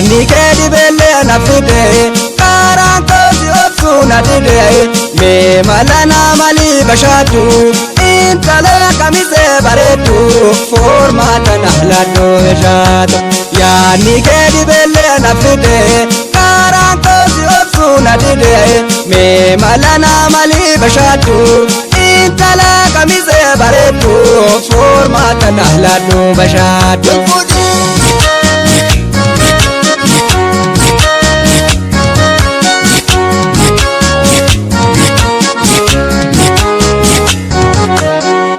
Yaanni kee dhibeellee na fide, karaan koosi obsuu na dide. Mee mala naa malii bashaadhu, intala kamisee bareeddu, foormaata na laadhu meeshaatu. Yaanni kee dhibeellee na fide, karaan koosi obsuu na dide. Mee mala naa malii bashaadhu, intala kamisee bareeddu, foormaata na laadhu bashaadhu.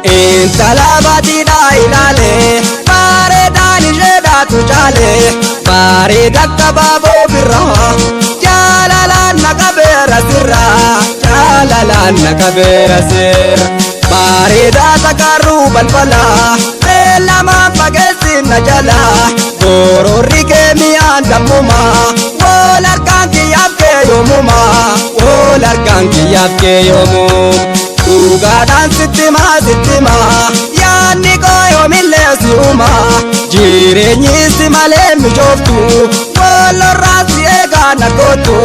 Intala baatiidhaa ilaale, bareedaan isheedhaatu caale, bareeda akka baaboo birraa, jaalalaan na qabeera sirraa, jaalalaan na qabeera sirra. Bareedaa takarruu balbalaa, beellamaan fageessi na jalaa, gororri kee mi'aan dammumaa, wal harkaan kiyyaaf kee yoomumaa, wal harkaan kiyyaaf kee yoomuu. Dhugaadhaan sitti maa sitti maa, yaadni koo yoomillee si uumaa, jireenyi si malee mijooftu, walirraa si eegaa na gootu,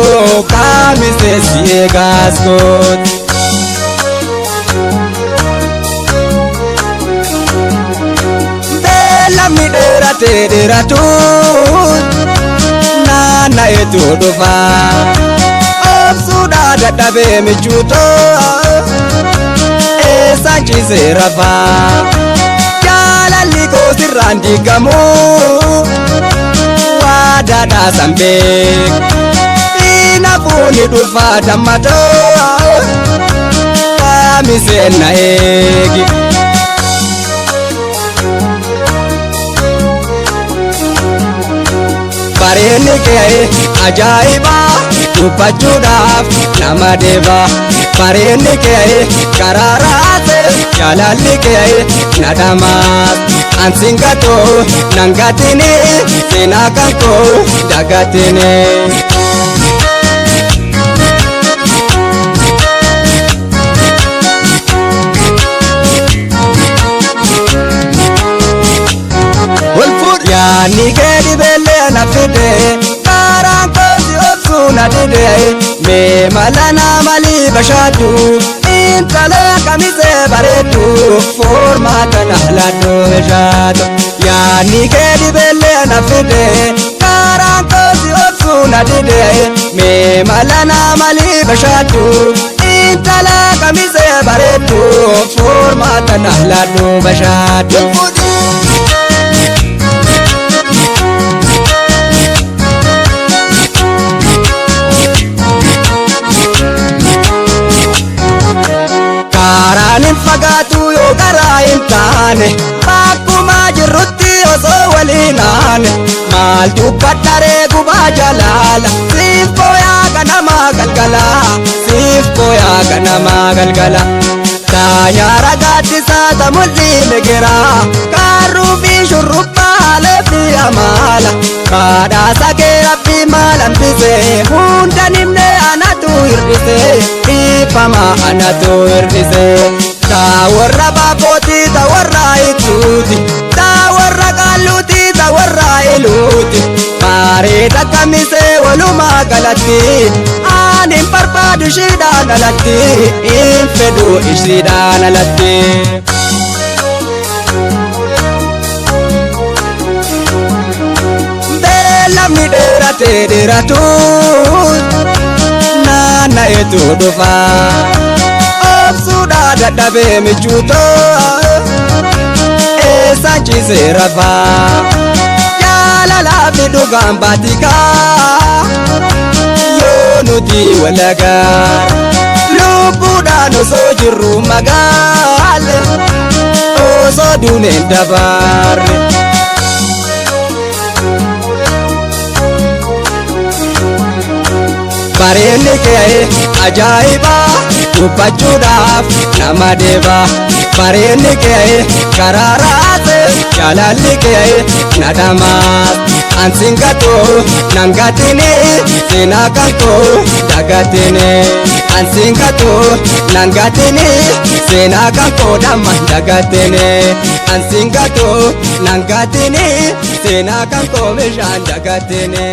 kaamisee si eegaas gootu. Beellamni dheeratee dheeratu naanna'eetu dhufa. Obsuudhaa dadhabee michuutoo eessaan ciisee rafaa. Jaalalli koo sirraan diigamu waadaadhaa san beek. Hinafuuni dhufa dammatoo kaamiseen na eegi. Bareenni kee ajaa'iba, dubbachuudhaaf nama deeba. Bareenni kee karaa raase, jaalalli kee na dhamaas. Ansin gatoo nan gatini, seenaa kan koo dagatini. Wal fuudhi. Yaanni kee dhibeellee na fide, karaan koosi obsuu na dide. Mee mala naa malii bashaadhu, intala kamisee bareeddu, foormaata na laadhu meeshaatu. Yaanni kee dhibeellee na fide, karaan koosi obsuu na dide. Mee mala naa malii bashaadhu, intala kamisee bareeddu, foormaata na laadhu bashaadhu. Karaan hin fagaatu yoo garaa hin taane, bakkuma jirrutti osoo waliin aane, maal dubbadharee gubaa jalaala, siif booyaa ganamaa galgala, siif booyaa ganamaa galgala. Daanyaara gaaddisaa tamulli migiraa, kaarruu fi shurrubbaa haalee fi amaala, badhaasa kee rabbii maal hambise, hunda nimne anatu hir'ise, dhiifama anatu hir'ise. Taa warra baabootii, taa warra ituuti, taa warra qaalluuti, taa warra iluuti, bareeda kamisee walumaa galatti, ani hin barbaadu ishiidhaan alatti, hin fedhu ishiidhaan alatti. Beellamni dheeratee dheeratu naanna'eetu dhufa. Obsuudhaa dadhabee michuutoo eessaan ciisee rafaa. Jaalalaa fi dhugaan baatikaa yoo nuti walagaar, lubbuudhaan osoo jirru magaalle, osoo duuneen dabarre. Bareenni kee ajaa'iba, dubbachuudhaaf nama deeba. Bareenni kee karaa raase, jaalalli kee na dhamaas. Ansin gatoo nan gatini, seenaa kan koo dagatini. Ansin gatoo nan gatini, seenaa kan koo dhamma dagatini. Ansin gatoo nan gatini, seenaa kan koo meeshaan dagatini.